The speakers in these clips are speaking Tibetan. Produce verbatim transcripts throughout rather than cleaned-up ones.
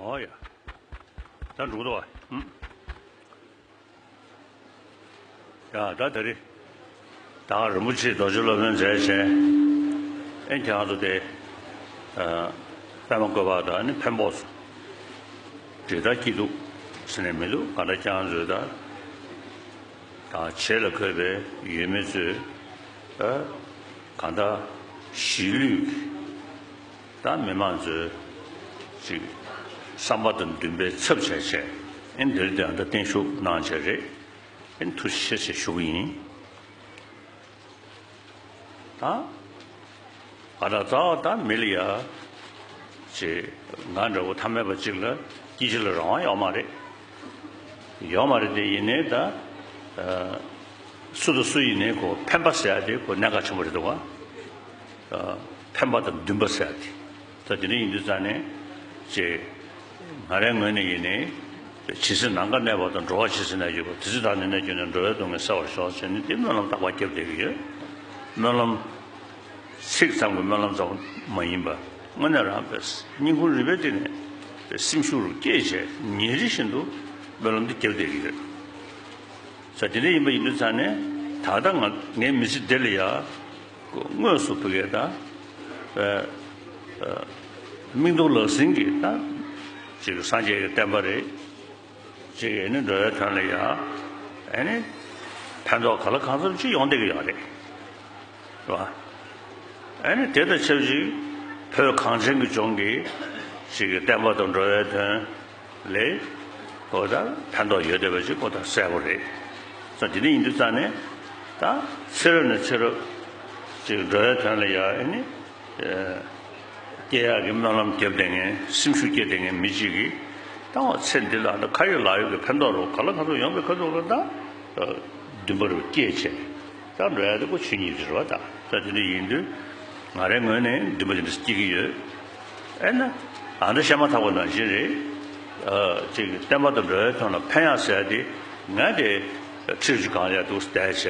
ཨོ་ཡ། ད་འགྲོ་གི་འདུག་བ། ཨུམ། ཡ་ད་དེ་རིང་། ད་རིན་པོ་ཆེ་རྡོ་རྗེ་སློབ་དཔོན་མཛད་བྱས། ཨེ་ཁྱེད་རང་ཚོ་དེ། ཨ། པད་མ་བཀོད་པ་དང་ནི་འཕན་པོ་ཚོ། འདྲེ་ད་སྐྱིད་སྡུག་ཟེར་ནས་མི་འདུག་ག་འདྲ་ཀྱང་བཟོས་ད། དང་བྱེད་ལ་འཁོད་པའི་ཡུལ་མི་ཚོས། ཨ། གང་ལྟར་གཞིས་ལུས་ཀྱི་ད་མི་མང་ཚོས་ཅིག་བསམ་པ་དང་འདུན་པའི་ཚབ་བྱས་བྱས་ཨེ་འདིར་དེ་ད་བརྟན་བཞུགས་གནང་བྱས་རེད། ཨེ་ཐུགས་རྗེ་ཆེ་ཞུ་གི་ཡིན། ད། ང་རང་རྩ་བ་ད་མི་ལ་ཡ། ཅེ། ང་འདྲ་བོ་ཐ་མལ་པ་ཅིག་ལ་སྐྱིད་ཆུ་ལ་རང་དབང་ཡོད་མ་རེད། ཡོད་མ་རེད་དེ་ཡིན་ནའི་ད། ཨ། སུ་དང་སུ་ཡིན་ནའི་ཁོ་ཕན་པ་ཟེར་ཡ་དེ་ཁོ་གནད་འགག་ཆེན་པོ་རེད་འདུག་ག་ཨ། ཕན་པ་དང་འདུན་པ་ཟེར་ཡ་དེ། ད་དེ་འདྲ་ཡིན་དུས་ཙང་ནས། ཅེ། ང་རའི་ངོས་ནས་ཡིན་ནའི། ཇི་སྲིད་ནམ་མཁའ་གནས་པ་དང་འགྲོ་བ་ཇི་སྲིད་གནས་གྱུར་པ། དེ་ཚེ་བདག་འདི་ནས་ཀྱང་ནི་འགྲོ་བའི་སྡུག་བསྔལ་སེལ་བར་ཤོག་ཟེར་ནས་དེ་སྨོན་ལམ་རྟག་པར་བརྒྱབ་བསྡད་ཀྱི་ཡོད། སྨོན་ལམ། ཚིག་ཙམ་གྱི་སྨོན་ལམ་ཙམ་མ་ཡིན་པ། དངོས་གནས་རང་པའི་སྙིང་ཁུང་རུས་པའི་གཏིང་ནས་སེམས་ཤུགས་རུ་བསྐྱེད་བྱས་ཉིན་རེ་བཞིན་དུ་སྨོན་ལམ་འདི་བརྒྱབ་བསྡད་ཀྱི་ཡོད། ས་དེ་འདྲ་ཡིན་པ་ཡིན་དུས་ཙང་ནས་ད་ལྟ་ང་ངའི་མི་ཚེ་འདི་ལ་ཡ། དངོས་སུ་བུ་གས་ད། ཨ། ཨ། མིག་མཐོང་ལག་ཟིན་གྱི་ད། ཅིག་སངས་རྒྱས་ཀྱི་བསྟན་པ་རེད། ཅིག་ཨེ་ནི་འགྲོ་བའི་དོན་ལ་ཡང་ཨེ་ནི་ཕན་ཐོགས་ག་ལ་གང་འཚམ་ཅིག་ཡོང་བསྡད་ཀྱི་ཡོད་རེད། རེད་བ། ཨེ་ནི་དེ་དང་ཆབས་ཅིག་བོད་གངས་ཅན་གྱི་ལྗོངས་ཀྱི་ཅིག་གི་བསྟན་པ་དང་འགྲོ་བའི་དོན་ལ་ཁོ་ད་ཕན་ཐོགས་ཡོད་བསྡད་པ་ཅིག་ཁོ་ད་གསལ་པོ་རེད། ས་དེ་འདྲ་ཡིན་དུས་ཙང་ནས་ད་ཚེ་རབས་ནས་ཚེ་རབས་ཅིག་འགྲོ་བའི་དོན་ལ་ཡང་ཨེ་ནི། ཨ། སྐྱེ་ཡག་གི་སྨོན་ལམ་བརྒྱབ་བསྡད་མཁན་སེམས་ཤུགས་བསྐྱེད་བསྡད་མཁན་མི་གཅིག་གིས་ད་འོ་ཚེ་འདི་ལ་ད་ཁ་ཡོད་ལག་ཡོད་ཀྱི་ཕན་ཐོགས་རོགས་ག་ལ་གང་ཐུབ་ཡོང་བའི་ཁ་ཐུག་ལ་ད་འདུན་པ་རུ་བསྐྱེད་བྱས་ད་འགྲོ་ཡག་དེ་ཁོ་ཆོས་ཉིད་རེད་བ། ད་ད་དེ་འདྲ་ཡིན་དུས་ང་རའི་ངོས་ནས་འདུན་པ་དེ་འདྲ་སྐྱེ་གི་ཡོད། ཨེ་ན། ཨ་འདྲ་བཤད་མ་ཐག་པ་ནང་བཞིན་རེད། ཨ། ཅིག་བསྟན་པ་དང་འགྲོ་བའི་དོན་ལ་ཕན་ཡག་ཟེར་ཡ་དེ་ང་དེ་ཁྲིར་ཅིག་གང་ཡག་འདུག་བལྟས་བྱས་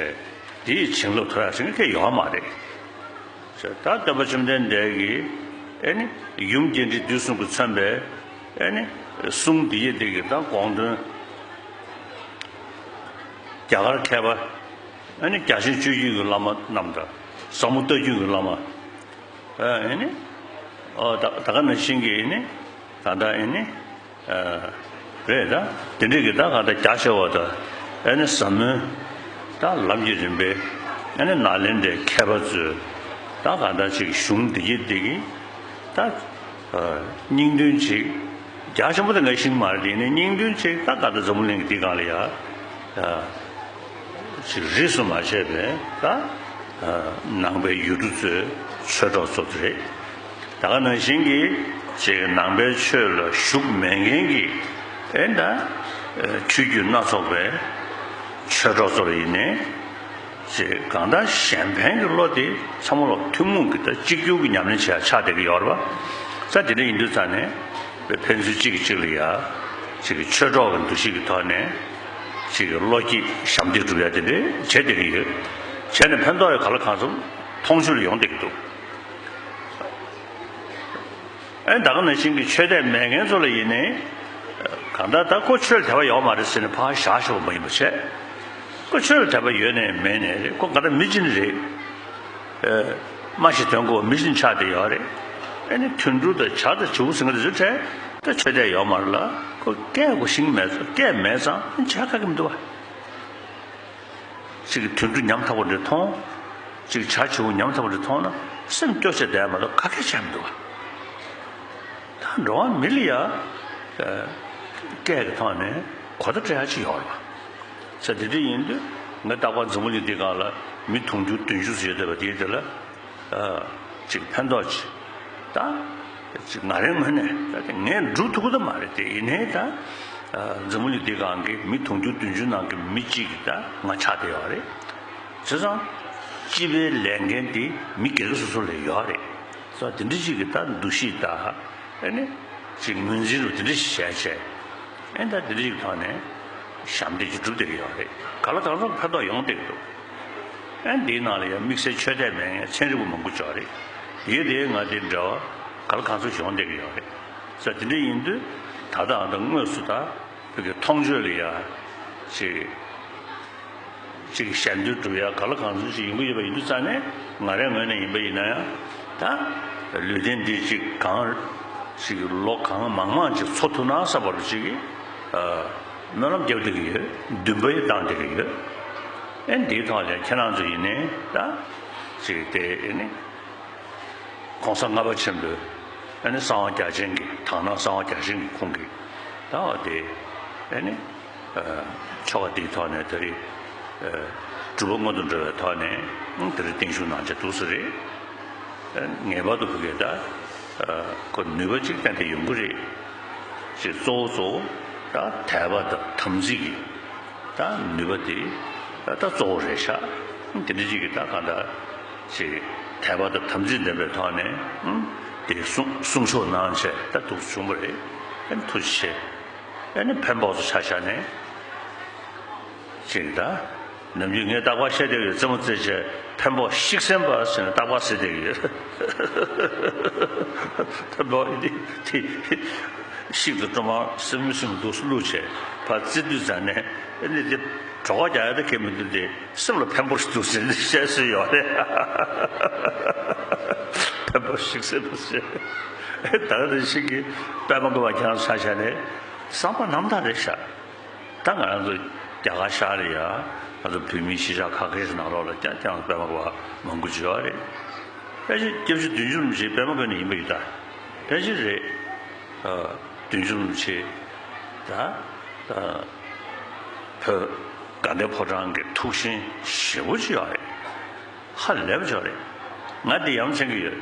དེའི་བྱིན་རླབས་ཐོབ་ཡག་ཟེར་མཁན་གང་ཡང་ཡོད་མ་རེད། ད་སྟོན་པ་བཅོམ་ལྡན་འདས་ཀྱིས་ཨེ་ནི་ཡུམ་རྒྱས་འབྲིང་བསྡུས་གསུམ་གྱིས་མཚོན་པའི་ཨེ་ནི་གསུང་འདི་ཡི་འདི་གི་ད་དགོངས་དོན། རྒྱ་གར་མཁས་པ་ཨེ་ནི་རྒྱ་ཆེན་སྤྱོད་བརྒྱུད་ཀྱི་བླ་མ་རྣམས་དང་ཟབ་མོ་ལྟ་བརྒྱུད་ཀྱི་བླ་མ་ཨེ་ནི་ཨོ་ད་ད་ག་ནང་བཞིན་གྱི་ཨེ་ནི་ད་ལྟ་ཨེ་ནི། རེད་ད། དེ་འདྲས་ཀྱི་ད་ག་ད་རྒྱ་ཆེ་བ་དང་ཨེ་ནི་ཟབ་མོའི་ད་ལམ་གྱི་རིམ་པའི་ཨེ་ནི་ནཱ་ལེནྡྲའི་མཁས་པ་ཚོས་ད་ག་ད་ཅིག་གཞུང་འདི་གི་འདི་གི་ད་སྙིང་དོན་ཅིག་རྒྱ་ཆེན་པོ་དེ་ངས་ཤེས་ཀྱི་མ་རེད། དེ་ནི་སྙིང་དོན་ཅིག་ད་ག་ད་འཛམ་བུ་གླིང་གི་འདི་སྒང་ལ་ཡ། ཅིག་རིས་སུ་མ་ཆད་པའི་ད་ནང་པའི་ཡུལ་གྲུ་ཚོའི་ཆོས་གྲོགས་ཚོ་དེ་རེད། ད་ག་ནང་བཞིན་གྱི་ཅིག་ནང་པའི་ཆོས་ལ་ཞུགས་མེད་མཁན་གྱི་ཨེ་ད་ཆོས་བརྒྱུད་སྣ་ཚོགས་པའི་ཆོས་གྲོགས་ཚོ་ལ་ཡིན་ནའི་ཅིག་གང་ལྟར་གཞན་ཕན་གྱི་བློ་དེ་ཚང་མ་ལ་ཐུན་མོང་གི་ད་གཅིག་གྱུར་གྱི་ཉམས་ལེན་བྱེད་ཡ་ཆགས་བསྡད་ཀྱི་ཡོད་རེད་པ། ས་དེ་འདྲ་ཡིན་དུས་ཙང་ནས་ཕན་ཚུན་གཅིག་གིས་གཅིག་ལ་ཡ་ཅིག་ཆོས་གྲོགས་ཀྱི་འདུ་ཤེས་ཀྱི་ཐོག་ནས་ཅིག་བློ་སྐྱེད་ཞབས་འདེགས་སྒྲུབ་ཡ་དེ་འདྲ་བྱས་བསྡད་ཀྱི་ཡོད། བྱས་ནས་ཕན་ཐོགས་ཡ་ག་ལ་གང་འཚམ་མཐོང་ཆོས་ལ་ཡོང་བསྡད་ཀྱི་འདུག་ཨེ་ད་ག་ནང་བཞིན་གྱི་ཆོས་དད་མེད་མཁན་ཚོ་ལ་ཡིན་ནའི། གང་ལྟར་ད་ཁོ་ཆོས་ལ་དད་པ་ཡོད་མ་རེད་ཟེར་ནས་ཕར་བཞག་ཤོག་པ་མ་ཡིན་པ་བྱས། ཁོ་ཆོས་ལ་དད་པ་ཡོད་ནའི་མེད་ནའི་རེད། ཁོ་གང་ལྟར་མི་གཅིག་ནི་རེད། ཨེ། སྨྲ་ཤེས་དོན་གོ་བ་མི་གཅིག་ཆགས་བསྡད་ཡོད་རེད། ཨེ་ནི་དུད་འགྲོ་དང་བྱ་དང་བྱིའུ་ཟེར་མཁན་དེ་ཚོའི་གྲས་ད་ཆོས་དད་ཡོད་མ་རེད་ལ། ཁོ་སྐད་གོ་ཤེས་ཀྱི་མེད་ཙང་། སྐད་མེད་ཙང་བྱ་ག་གེ་མི་འདུག་བ། གཅིག་གིས་དུད་འགྲོ་ཉམ་ཐག་པ་འདྲ་མཐོང་། གཅིག་བྱ་བྱིའུ་ཉམ་ཐག་པ་འདྲ་མཐོང་ན་སེམས་སྐྱོ་བྱས་བསྡད་མ་གཏོགས་ག་གེ་བྱས་མི་འདུག་བ། ད་འགྲོ་བ་མི་ལ་ཡ། ཨ། སྐད་ཀྱི་ཐོག་ནས་གོ་བརྡ་སྤྲད་ཡ་ཅིག་ཡོད་རེད་བ། ས་དེ་འདྲ་ཡིན་དུས་ངས་རྟག་པར་འཛམ་བུ་གླིང་འདིའི་སྒང་ལ་མི་དུང་ཕྱུར་བདུན་ཅུ་ཙམ་ཡོད་བསྡད་པ་དེའི་དེ་ལ། ཨ། ཅིག་ཕན་ཐོགས་ཅིག་ད། ཅིག་ང་རའི་ངོས་ནས་ད་དེ་ངས་སྒྲུབ་ཐུབ་ཀྱི་ད་མ་རེད་དེ། ཡིན་ནའི་ད། ཨ། འཛམ་བུ་གླིང་འདིའི་སྒང་གི་མི་དུང་ཕྱུར་བདུན་ཅུ་ནང་གི་མི་གཅིག་གི་ད་ང་ཆགས་བསྡད་ཡོད་རེད། བྱས་ཙང་། སྤྱི་པའི་ལས་འགན་དེ་མི་སྒེར་སོ་སོ་ལ་ཡོད་རེད། ས་དེ་འདྲ་ཅིག་གི་ད་འདུ་ཤེས་ད། ཨེ་ནི། ཅིག་ངོས་འཛིན་རུ་དེ་འདྲ་ཞིག་བྱས་བྱས། ཨེ་ད་དེ་འདྲ་ཅིག་ཐོག་ནས་ཞབས་འདེགས་ཅིག་སྒྲུབ་བསྡད་ཀྱི་ཡོད་རེད། ག་ལ་གང་འཚམ་ཕན་ཐོགས་ཡོང་བསྡད་ཀྱི་འདུག་ཨེ་འདིའི་ནང་ལ་ཡང་དམིགས་བསལ་ཆོས་དད་མེད་མཁན་ཚན་རིག་པ་མང་པོ་ཅིག་ཡོད་རེད། ཡོད་དེ་ང་དེ་འབྲེལ་བ་ག་ལ་གང་འཚམ་ཞིག་ཡོང་བསྡད་ཀྱི་ཡོད་རེད། ས་དེ་འདྲ་ཡིན་དུས། ད་ལྟའང་ད་དངོས་སུ་ད་བོད་ཀྱི་མཐོང་ཆོས་ལ་ཡ་ཅིག་ཅིག་ཞལ་འདོན་སྒྲུབ་ཡ་ག་ལ་གང་འཚམ་ཅིག་ཡོང་གི་ཡོད་པ་ཡིན་དུས་ཙང་ནས། ང་རའི་ངོས་ནས་ཡིན་པ་ཡིན་ན་ཡང་། ད་ལུས་རྟེན་འདི་ཅིག་གང་ཅིག་ལོ་གང་མང་མང་ཅིག་འཚོ་ཐུབ་ན་བསམ་པ་རུ་ཅིག་གི་སྨོན་ལམ་བརྒྱབ་བསྡད་ཀྱི་ཡོད། འདུན་པ་ཡང་བཏང་བསྡད་ཀྱི་ཡོད། ཨེ་འདིའི་ཐོག་ལ་ཁྱེད་རང་ཚོ་ཡིན་ནའི་ད་ཅིག་དེ་ཨེ་ནི། གོང་ས་ལྔ་པ་ཆེན་པོས་ཨ་ནི་གསང་བ་རྒྱ་ཆེན་གྱི། དག་སྣང་གསང་བ་རྒྱ་ཆེན་གྱི་ཁོང་གིས་ད་བ་དེ་ཨ་ནི་ཆོ་ག་འདིའི་ཐོག་ནས་ད་རེས་སྒྲུབ་པ་སྔོན་དུ་འགྲོ་བའི་ཐོག་ནས་དེ་རིང་བརྟན་བཞུགས་གནང་བྱས་འདུག་ས་རེད། ངེས་པར་དུ་བོད་སྐད་ད་ཁོ་ནུས་པ་གཅིག་ཏན་ཏན་ཡོང་གི་རེད། ཅེས་གཙོ་བོ་གཙོ་བོ་ད་དད་པ་དང་དམ་ཚིག་གི་ད་ནུས་པ་དེ་ད་གཙོ་བོ་རེད་ཤག་དེ་འདྲ་ཅིག་གིས་ད་གང་ལྟར་ཅིག་དད་པ་དང་དམ་ཚིག་ལྡན་པའི་ཐོག་ནས་དེ་གསུང་གསུང་ཆོག་གནང་བྱས་ད་འདུག་བྱུང་བ་རེད། ཨ་ནི་ཐུགས་རྗེ་ཆེ། ཨ་ནི་འཕན་པོ་ཚོ་ཆ་བཞག་ནས་ཅིག་ད། ནམ་རྒྱུན་ངས་རྟག་པར་བཤད་བསྡད་ཡོད། རྩེད་མོ་རྩེ་བྱས་འཕན་པོ་ཤིག་གསན་པ་ཟེར་ནས་རྟག་པར་ཟེར་བསྡད་ཡོད། འཕན་པོ་འདི་དེ་ཤིག་ཏུ་སྤྲོ་མ་སེམས་སེམས་འདུག་སུ་བླུགས་བྱས་ཕར་རྩེ་དུས་ཙང་ནས་ཨ་ནི་དེ་གྲོད་ཁོག་རྒྱག་ཡ་དེ་གས་མི་འདུག་སྟེ་སེམས་ལ་འཕན་པོ་ཞིག་འདུག་ཟེར་ནས་བཤད་སྲོལ་ཡོད་རེད། འཕན་པོ་ཤིག་གསན་པ་ཟེར། ད་ག་དེ་ཤིག་གི་པད་མ་བཀོད་པ་ཁྱེད་རང་ཆ་བཞག་ནས་བསམ་པ་རྣམ་དག་རེད་ཤག་ད་ང་རང་ཚོ་རྒྱ་གར་ཤར་ལ་ཡ་ང་ཚོ་བོད་མིའི་གཞིས་ཆགས་ཁག་ཁག་ཞིག་ནང་ལོགས་ལ་ཀྱང་ཀྱང་པད་མ་བཀོད་པ་མང་པོ་ཅིག་ཡོད་རེད། ཕལ་ཆེར་སྐྱབས་རྗེ་བདུད་འཇོམས་རིན་པོ་ཆེ་པད་མ་བཀོད་ནས་ཡིན་པ་ཡོད་ད། ཕལ་ཆེར་རེད། ཨ། བདུད་འཇོམས་རིན་པོ་ཆེ་ད་ཨ། བོད་དགའ་ལྡན་ཕོ་བྲང་གི་ཐུགས་ཞེན་ཞེ་པོ་ཅིག་ཡོད་རེད། ཧ་ལས་པ་ཅིག་རེད། ང་འདི་ཡ་མཚན་གྱི་ཡོད།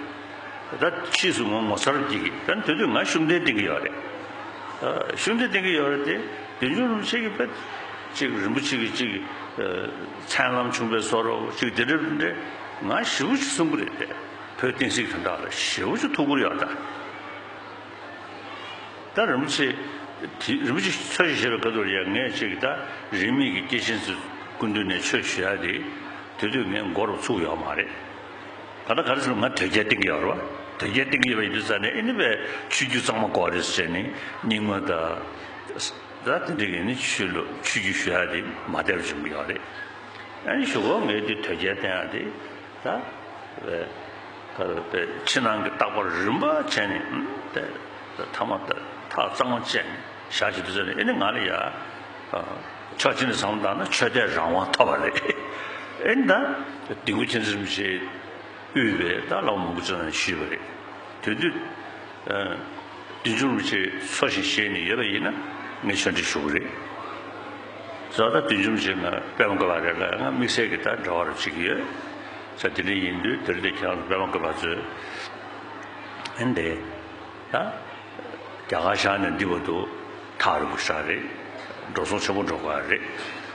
ད་ཕྱིས་སུ་ངོ་ངོ་མཚར་སྐྱེ་གི། ད་དེ་དུས་ང་ཤུགས་ལྡན་བསྟེན་གྱི་ཡོད་རེད། ཨ། ཤུགས་ལྡན་བསྟེན་གྱི་ཡོད་རེད་དེ། བདུད་འཇོམས་རིན་པོ་ཆེ་གི་དཔེ་ཅིག་རིན་པོ་ཆེ་གི་ཅིག་ཨ། མཚན་ལམ་ཆུང་པའི་བཟོ་འདྲ་ཅིག་དེ་འདྲ་འདྲ་ང་ཞེ་པོ་ཅིག་གསུང་གི་རེད་དེ། བོད་བསྟན་སྲིད་དོན་དག་ལ་ཞེ་པོ་ཅིག་ཐུགས་ཁུར་ཡོད་ད། ད་རིན་པོ་ཆེ་དེ་རིན་པོ་ཆེ་འཚོ་ཞིང་གཞེས་པའི་སྐབས་དུ་ཡང་ངས་ཅིག་ད་རིས་མེད་ཀྱི་སྐྱེས་ཆེན་ཚོའི་སྐུ་མདུན་ནས་ཆོས་ཞུ་ཡ་དེ་དེ་དུས་ངས་མགོ་རུ་ཚུགས་ཡོད་མ་རེད། ག་ད་ག་རེ་ཟེར་ན་ང་དོལ་རྒྱལ་བསྟེན་གྱི་ཡོད་རེད་བ། དོལ་རྒྱལ་བསྟེན་གྱི་ཡོད་པ་ཡིན་དུས་ཙང་ནས་ཨེ་ནི་བས་ཆོས་བརྒྱུད་གཙང་མ་དགོས་རེད་ཟེར་ནས་རྙིང་མ་དང་། ད་དེ་འདྲ་གི་ནི་ཆོས་ལུགས་ཆོས་བརྒྱུད་ཞུ་ཡ་དེ་མ་བདེ་བ་བྱུང་གི་ཡོད་རེད། ཨ་ནི་གཞུག་གུ་ངས་དེ་དོལ་རྒྱལ་བསྟེན་ཡ་དེ་ད་བས་ག་རེ་བས་ཕྱི་ནང་གི་བརྟག་པ་རིམ་པ་བྱས་ནས་དེ་ཐ་མ་དེ་ཐག་གཙང་མ་བཅད་ནས་བཞག་བྱེད་དུ་བྱས་ནས་ཨེ་ནི་ང་ལ་ཡ་ཕྱོགས་གཅིག་ནས་བསམ་བློ་བཏང་ན་ཆོས་དད་རང་དབང་ཐོབ་པ་རེད། ཨེ་ནི་ད་དིལ་མགོ་མཁྱེན་བརྩེ་རིན་པོ་ཆེ་དབུས་པའི་ད་བླ་མ་མང་པོ་ཅིག་ནས་ཞུས་པ་རེད། དེ་དུས་ཨ། བདུད་འཇོམས་རིན་པོ་ཆེ་འཚོ་ཞིང་གཞེས་ནས་ཡོད་པ་ཡིན་ན་ངས་ཆོས་འབྲེལ་ཞུ་གི་རེད། ཟེར་བ་ད་བདུད་འཇོམས་རིན་པོ་ཆེ་ང་པད་མ་བཀོད་པ་རེད་ལ་ང་དམིགས་བསལ་གྱི་ད་འབྲེལ་བ་རུ་བྱེད་ཀྱི་ཡོད། ཟེར་དེ་འདྲ་ཡིན་དུས་དེ་རིང་དེ་ཁྱེད་རང་ཚོ་པད་མ་བཀོད་པ་ཚོས་ཨེ་འདི་ད། རྒྱ་གར་ཤར་ནས་འདི་བར་དུ་ཐག་རིང་པོ་ཞིག་རེད། འགྲོ་སོང་ཆེན་པོ་འགྲོ་དགོས་རེད།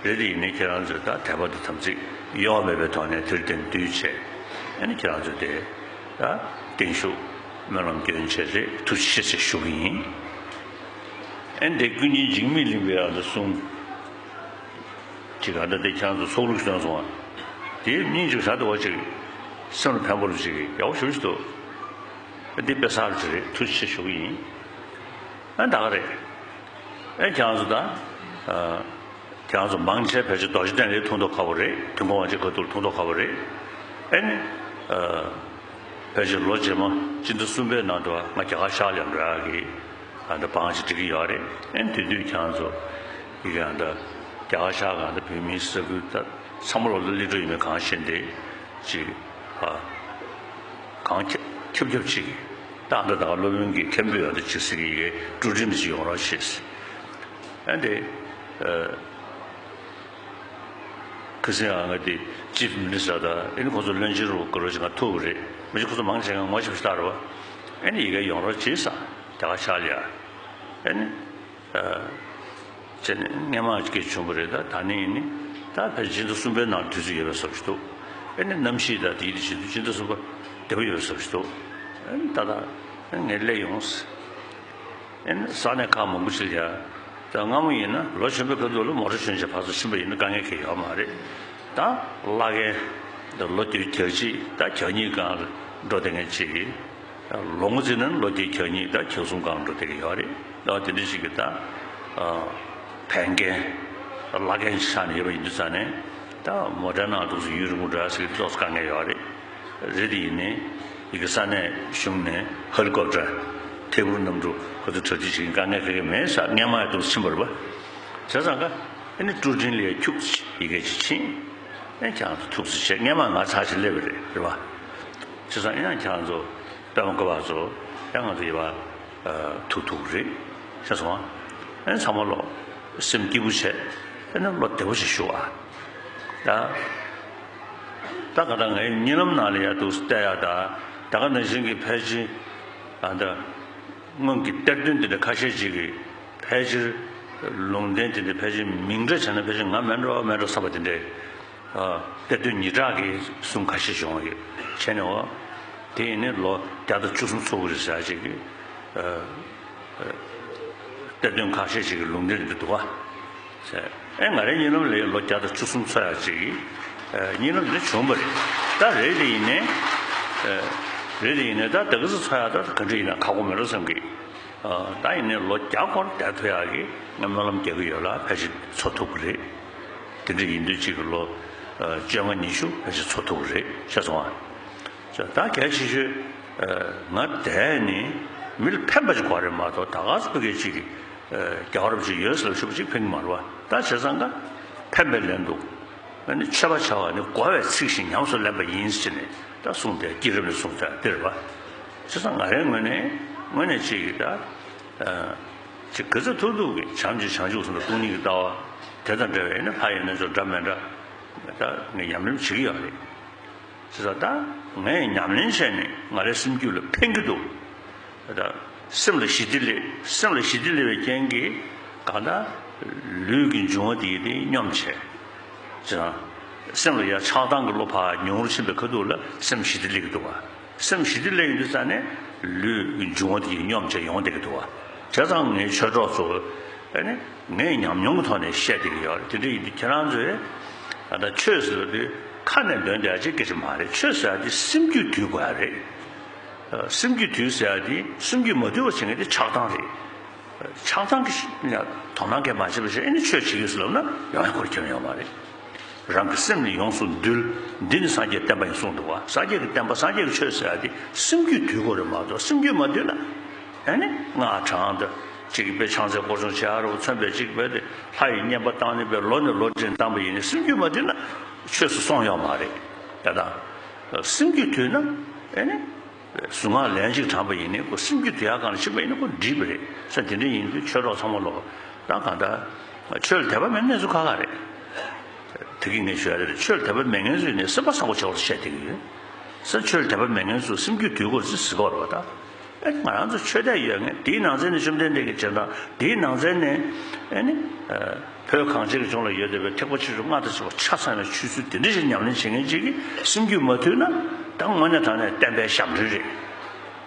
རེད་དེ་ཡིན་ནའི་ཁྱེད་རང་ཚོས་ད་དད་པ་དང་དམ་ཚིག་གཡོ་བ་མེད་པའི་ཐོག་ནས་དེར་བརྟེན་འདུས་བྱས་ཨ་ནི་ཁྱེད་རང་ཚོས་དེ་ད་བརྟན་བཞུགས་སྨོན་ལམ་སྐྱོན་བྱས་རེད། ཐུགས་རྗེ་ཆེ་ཞུ་གི་ཡིན། ཨ་ནི་དེ་ཀུན་མཁྱེན་འཇིགས་མེད་གླིང་པའི་ཨ་ད་གསུང་ཅིག་ཨ་ད་དེ་ཁྱེད་རང་ཚོ་ཚོགས་ལུགས་སྟོན་སོང་བ་དེའི་སྙིང་ཅིག་ཧྲ་དེ་བ་ཅིག་སེམས་ལ་ཕན་པོ་རུ་ཅིག་ཡག་པོ་ཞེ་པོ་ཞིག་འདུག་འདི་དཔེ་གསར་ཅིག་རེད། ཐུགས་རྗེ་ཆེ་ཞུ་གི་ཡིན། ཨ་ད་ག་རེད། ཨེ་ཁྱེད་རང་ཚོ་ད། ཨ། ཁྱེད་རང་ཚོ་མང་ཆེ་ཕལ་ཆེར་རྡོ་རྗེ་གདན་ལ་ཐུག་མདོག་ཁ་པོ་རེད། དུས་འཁོར་དབང་ཆེན་ཁ་ཐུག་ལ་ཐུག་མདོག་ཁ་པོ་རེད། ཨེ་ནི། ཨ། ཕལ་ཆེར་ལོ་རྗེས་མ་སྤྱི་ཟླ་གསུམ་པའི་ནང་དུ་ང་རྒྱ་གར་ཤར་ལ་འགྲོ་ཡག་གི་ཨ་ད་བང་ཅིག་སྒྲིག་གི་ཡོད་རེད། ཨེ་ནི་དེ་དུས་ཁྱེད་རང་ཚོ་ཡི་གེ་ཨ་ད་རྒྱ་གར་ཤར་གང་ད་བོད་མིའི་ས་ཁུལ་ད་ཚང་མ་ལོག་ལ་སླེབས་འགྲོ་ཡིན་མིན་གང་ཤེས་འདི་ཅིག་ཨ། གང་ཁྱབ་ཁྱབ་ཁྱབ་ཅིག་ད་ཨ་ད་ད་སློབ་དཔོན་གྱི་མཁན་པོས་ཨ་ད་ཅིག་ཟེར་གི་ཡི་གེ་ཀྲུའུ་ཀྲིན་ཅིག་ཡོང་རོགས་ཞེས། ཨ་འདི། ཨ། ཁ་སང་ང་དེ་ཅིབ་མི་ནི་སི་ཊར་དང་ཨེ་ནི་ཁོ་ཚོ་བློན་ཆེན་རུ་དགའ་རོགས་ཅིག་ང་ཐུག་རེད། མི་ཅིག་ཁོ་ཚོ་མང་ཆེ་ང་ངོ་ཤེས་པ་ཞིག་རེད་བ། ཨེ་ནི་ཡི་གེ་ཡོང་རོགས་བྱེད་ས་རྒྱ་གར་ཤར་ལ་ཡ། ཨེ་ནི། ཨ། བྱས་ནས་སྔས་མ་སྐད་བྱུང་བ་རེད། ད་ད་ནི་ཡིན་ནི་ད་ཕལ་ཆེར་སྤྱི་ཟླ་གསུམ་པའི་ནང་དུས་ཚོད་ཡོད་པའི་བཟོ་ཞིག་འདུག་ཨེ་ནི་གནམ་གཤིས་དང་དེའི་དུས་ཚོད་སྤྱི་ཟླ་གསུམ་པ་བདེ་པོ་ཡོད་པའི་བཟོ་ཞིག་འདུག་ཨེ་ནི་ད་ད་ངས་སླེབས་ཡོང་། ཨེ་ནི་ས་གནས་ཁག་མང་པོ་ཞིག་ལ་ཡ། ད་སྔ་མོ་ཡིན་ན་ལོ་ཆེན་པོའི་ཁ་ཐུག་ལ་མོ་ཊ་ཞོན་བྱས་ཕར་ཚུར་ཕྱིན་པ་ཡིན་ན་དཀའ་ངལ་གང་ཡང་ཡོད་མ་རེད། ད་བླ་རྒན་ད་ལོ་དུས་གྱ་གཅིག་ད་གྱ་གཉིས་སྒང་ལ་འགྲོ་བསྡད་མཁན་ཅིག་གིས་ ལོ་ངོ་བརྩིས་ན་ལོ་བརྒྱད་ཁལ་གཉིས་དང་ཁལ་གསུམ་སྒང་འགྲོ་བསྡད་ཀྱི་ཡོད་རེད། ད་དེ་འདྲ་ཞིག་གི་ད་ཕན་མཁན་བླ་རྒན་ཆགས་ནས་ཡོད་པ་ཡིན་དུས་ཙང་ནས། ད་མོ་ཊ་ནང་འདུག་སེ་ཡུན་རིང་པོ་འགྲོ་ཡ་ཟེར་གྱི་ཏོག་ཙམ་དཀའ་ངལ་ཡོད་རེད། རེད་དེ་ཡིན་ནའི་ཡི་གེ་ས་གནས་གཞུང་ནས་ཧེ་ལི་ཀོབ་ཊར་ཐད་འཕུར་གནམ་གྲུ་ཁོ་ཚོ་གྲ་སྒྲིག་བྱེད་མཁན་དཀའ་ངལ་ག་གེ་མེད་ས། སྔན་མ་ཡང་འདུག་སེ་ཕྱིན་པ་རེད་པ། བྱས་ཙང་ཀ་ཨ་ནི་ཀྲུའུ་ཀྲིན་ལི་ཁྱུག་ཙམ་ཡི་གེ་ཅིག་ཕྱིན། ཨེ་ཁྱེད་རང་ཚོ་ཐུགས་རྗེ་ཆེ། སྔན་མ་ང་ཚར་ཞིག་སླེབས་པ་རེད། རེད་པ། བྱས་ཙང་ཨེ་ཡང་ཁྱེད་རང་ཚོ་པད་མ་བཀའ་བར་ཚོ་ཡང་ང་ཚོ་ཡི་བ་ཐུག་ཐུག་རེད། ཤེས་སོང་ཨ། ཨེ་ཚང་མ་ལོ་སེམས་སྐྱིད་པོ་བྱས། ཨེ་ན་བློ་བདེ་པོ་ཞིག་བཞུགས་ཨ། ད་ད་ག་ད་ངའི་གཉིད་ལམ་ནང་ལ་ཡ་འདུག་སེ་བལྟས་ཡ། ད་ད་ག་ནང་བཞིན་གྱི་ཕལ་ཆེར་ཨ་ད་སྔོན་གྱི་གཏེར་སྟོན་དེ་འདྲ་ཁ་ཤས་ཅིག་གིས་ཕལ་ཆེར་ལུང་བསྟན་དེ་འདྲ་ཕལ་ཆེར་མིང་འདྲ་བྱས་ན་ཕལ་ཆེར་ང་མེད་འགྲོ་མེད་འགྲོ་བསམ་པ་དེ་འདྲ། ཨ། གཏེར་སྟོན་ཉི་གྲགས་ཀྱིས་གསུང་ཁ་ཤས་བྱུང་བ་ཡོད་བྱས་ནས། འོ་དེ་ཡིན་ནའི་ལོ་བརྒྱ་དང་བཅུ་གསུམ་ཚོ་གི་རེད་ཟེར་ཡ་ཅིག་གིས། ཨ། གཏེར་སྟོན་ཁ་ཤས་ཤིག་གི་ལུང་བསྟན་འདི་འདུག་བ། ཨེ་ང་རའི་གཉིད་ལམ་ལ་ལོ་བརྒྱ་དང་བཅུ་གསུམ་ཚོ་ཡ་ཅིག་གི། ཨ། གཉིད་ལམ་འདི་བྱུང་བ་རེད། ད་རེད་དེ་ཡིན་ནའི། ཨ། རེད་དེ་ཡིན་ནའི་ད་ད་ག་ཚོད་ཚོ་ཡ་ད་ག་འདྲ་ཡིན་ན་ཁག་པོ་མེད་འགྲོ་བསམ་གི། ཨ། ད་ཡིན་ནའི་ལོ་བརྒྱ་འཁོར་བསྡད་ཐུབ་ཡག་གི་ང་སྨོན་ལམ་རྒྱག་གི་ཡོད་ལ། ཕལ་ཆེར་འཚོ་ཐུབ་ཀྱི་རེད། དེ་འདྲ་ཡིན་དུས་གཅིག་གི་ལོ་ཨ་བཅོ་ལྔ་ཉི་ཤུ་ཕལ་ཆེར་འཚོ་ཐུབ་ཀྱི་རེད། ཤེས་སོང་ཨ། ད་གལ་ཆེ་ཤོས་ཨ་ང་དེ་ནི་མི་ལ་ཕན་པ་ཞིག་དགོས་རེད་མ་གཏོགས། ད་ག་ཚོད་ཕ་གི་གཅིག་གི་ཨ་རྒྱལ་བ་རིན་པོ་ཆེ་ཡོད་ཟེར་ལ་ཞུ་བ་ཅིག་ཕན་གི་མ་རེད་བ། ད་བྱས་ཙང་ཀ་ཕན་པའི་ལན་དུ། ཨ་ནི་མཆོད་པ་བྱ་བ་ནི་བསྒོ་བའི་ཚིག་བཞིན་ཉམས་སུ་ལེན་པ་ཡིན་ཟེར་ནས་ད་གསུངས་ཏེ། བསྐྱེད་རིམ་ལ་གསུངས་ཏེ་འདིར་བ། བྱས་ཙང་ང་རའི་ངོས་ནས་ངོས་ནས་ཅིག་གིས་ད་ཨ་ཅིག་ག་ཚོད་ཐུབ་ཐུབ་ཀྱིས་བྱམས་ཆོས་བྱང་ཆུབ་གསུམ་དང་སྟོང་ཉིད་ཀྱི་ལྟ་བ་དེ་དང་འབྲེལ་བའི་ནི་ལྷ་ཡི་རྣལ་འབྱོར་འདྲ་མི་འདྲ་ད་ངས་ཉམས་ལེན་བྱེད་ཀྱི་ཡོད་རེད། བྱས་ཙང་ད་ངས་ཉམས་ལེན་བྱས་ནས་ང་རའི་སེམས་རྒྱུད་ལ་ཕན་གྱི་འདུག་ད་སེམས་ལ་ཞི་བདེ་སླེབས། སེམས་ལ་ཞི་བདེ་སླེབས་པའི་རྐྱེན་གྱིས་གང་ལྟར་ལུས་ཀྱི་འབྱུང་བ་དེ་ཡི་དེ་སྙོམས་བྱས། ཅེས་དང་། སེམས་ལ་ཡང་ཆགས་སྡང་གི་བློ་ཕར་ཉུང་རུ་ཕྱིན་པའི་ཁ་ཐུག་ལ་སེམས་ཞི་བདེ་སླེབས་ཀྱི་འདུག་བ། སེམས་ཞི་བདེ་སླེབས་ཡོང་དུས་ཙ་ནས་ལུས་ཀྱི་འབྱུང་བ་དེ་ཡི་སྙོམས་བྱས་ཡོང་བསྡད་ཀྱི་འདུག་བ། བྱས་ཙང་ངའི་ཆོས་གྲོགས་ཚོ་ཨ་ནི་ངས་ཉམས་མྱོང་གི་ཐོག་ནས་བཤད་བསྡད་ཀྱི་ཡོད་རེད། དེ་འདྲ་ཡིན་དུས་ཁྱེད་རང་ཚོས་ད་ལྟ་ཆོས་ཟེར་བ་དེ་ཁ་ནས་འདོན་བསྡད་ཡ་ཅིག་སྐད་ཆ་མ་རེད། ཆོས་ཟེར་ཡ་དེ་སེམས་རྒྱུད་དུལ་དགོས་ཡ་རེད། སེམས་རྒྱུད་དུལ་ཟེར་ཡ་དེ་སེམས་རྒྱུད་མ་དུལ་བ་བྱེད་མཁན་དེ་ཆགས་སྡང་རེད། ཆགས་སྡང་གི་དོ་སྣང་གང་མ་བྱས་པ་བྱས་ཨ་ནི་ཆོས་བྱེད་ཀྱི་ཟེར་ལབ་ན་ཡོང་ཡ་ཁོ་རང་ཁྱོན་ཡོད་མ་རེད། རང་གི་སེམས་ནི་ཡོངས་སུ་འདུལ། འདི་ནི་སངས་རྒྱས་བསྟན་པ་ཡིན་གསུངས་འདུག་བ། སངས་རྒྱས་ཀྱི་བསྟན་པ་སངས་རྒྱས་ཀྱི་ཆོས་ཟེར་ཡ་དེ་སེམས་རྒྱུད་དུལ་དགོས་རེད་མ་གཏོགས། སེམས་རྒྱུད་མ་དུལ་ན་ཨ་ནི་སྔགས་བགྲང་དང་གཅིག་གི་དཔེ་ཕྱག་འཚལ་སྐོར་སྦྱོང་བྱེད་ཡ་རུ་མཚོན་པའི་གཅིག་དཔེ་དེ་ལྷ་ཡི་བསྙེན་པ་བཏང་ནི་དཔེ་ལོ་ནས་ལོ་བགྲེས་བཏང་པ་ཡིན་ནའི་སེམས་རྒྱུད་མ་དུལ་ན་ཆོས་སུ་སོང་ཡོད་མ་རེད། ད་ལྟ་སེམས་རྒྱུད་དུལ་ན་ཨ་ནི། གཟུངས་སྔགས་ལན་གཅིག་བགྲངས་པ་ཡིན་ནའི་ཁོ་སེམས་རྒྱུད་དུལ་ཡག་སྒང་ལ་ཕྱིན་པ་ཡིན་ན་ཁོ་འགྲིག་པ་རེད་ཟེར། དེ་འདྲ་ཡིན་དུས་ཆོས་གྲོགས་ཚང་མ་ལོ་ད་གང་ལྟར་ཆོས་ལ་དད་པ་མེད་ན་གནས་ཚུལ་ཁག་ཁག་རེད། དེ་གིས་ངས་ཞུ་ཡ་རེད། ཆོས་ལ་དད་པ་མེད་མཁན་ཚོས་ནི་སེམས་པ་བཟང་པོ་བྱེད་དགོས་ཟེར་བཤད་བསྡད་ཀྱི་ཡོད། ས་ཆོས་ལ་དད་པ་མེད་མཁན་ཚོས་སེམས་རྒྱུད་དུལ་དགོས་ཟེར་ཟེར་གྱི་ཡོད་རེད་པ། ད་ཨེ་ང་རང་ཚོ་ཆོས་དད་ཡོད་མཁན་དེའི་ནང་ཚན་ནས་བཅོམ་ལྡན་འདས་ཀྱི་རྗེས་འབྲང་། དེའི་ནང་ཚན་ནས་ཨེ་ནི་བོད་གངས་ཅན་གྱི་ལྗོངས་ལ་ཡོད་བསྡད་པའི་ཐེག་པ་ཆེ་ཆུང་ལྔ་དང་བཅས་པ་ཆ་ཚང་བའི་ཆོས་ཚུལ་དེ་འདྲ་ཞིག་ཉམས་ལེན་བྱེད་མཁན་ཅིག་གི་སེམས་རྒྱུད་མ་དུལ་ན་ད་དངོས་གནས་དྲང་གནས་བསྟན་པའི་ཞབས་འདྲེན་རེད།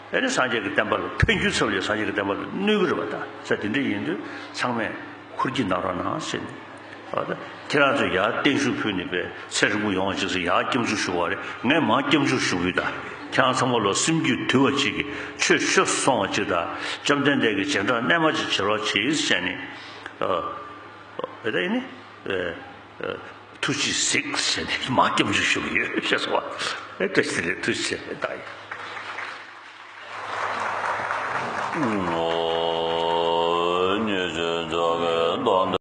ཨེ་ནི་སངས་རྒྱས་ཀྱི་བསྟན་པ་ལ་ཕན་རྒྱུ་ཚབ་ལས་སངས་རྒྱས་ཀྱི་བསྟན་པ་ལ་གནོད་ཀྱི་རེད་པ། ད་ས་དེ་འདྲ་ཡིན་དུས་ཚང་མས་ཧུར་གྱིས་གནང་རོགས་གནང་ཟེར་ནས། ཨ་ད་ཁྱེད་རང་ཚོས་ཡར་བརྟན་བཞུགས་ཕུལ་ནས་པའི་ཚེ་རིང་པོ་ཡོང་བ་ཅིག་ཟེར་ཡར་སྐྱབས་འཇུག་ཞུ་བ་རེད། ངས་མར་སྐྱབས་འཇུག་ཞུ་གི་ཡོད། ད་ཁྱེད་རང་ཚང་མ་ལོ་སེམས་རྒྱུད་དུལ་བ་ཅིག་གིས་ཆོས་ཆོས་སུ་སོང་བ་ཅིག་དང་བཅོམ་ལྡན་འདས་ཀྱི་རྗེས་འབྲང་རྣལ་མ་ཅིག་བྱེད་རོགས་བྱེད་ཟེར་ནས། ཨ་ད་ཡིན་ནི་ཨ་ཨ་ཐུགས་རྗེས་གཟིགས་ཟེར་ནས་མར་སྐྱབས་འཇུག་ཞུ་གི་ཡོད་ཤེས་སོང་བ། ཨེ་བཀྲ་ཤིས་བདེ་ལེགས། ཐུགས་རྗེ་ཆེ། ད་ཡིན།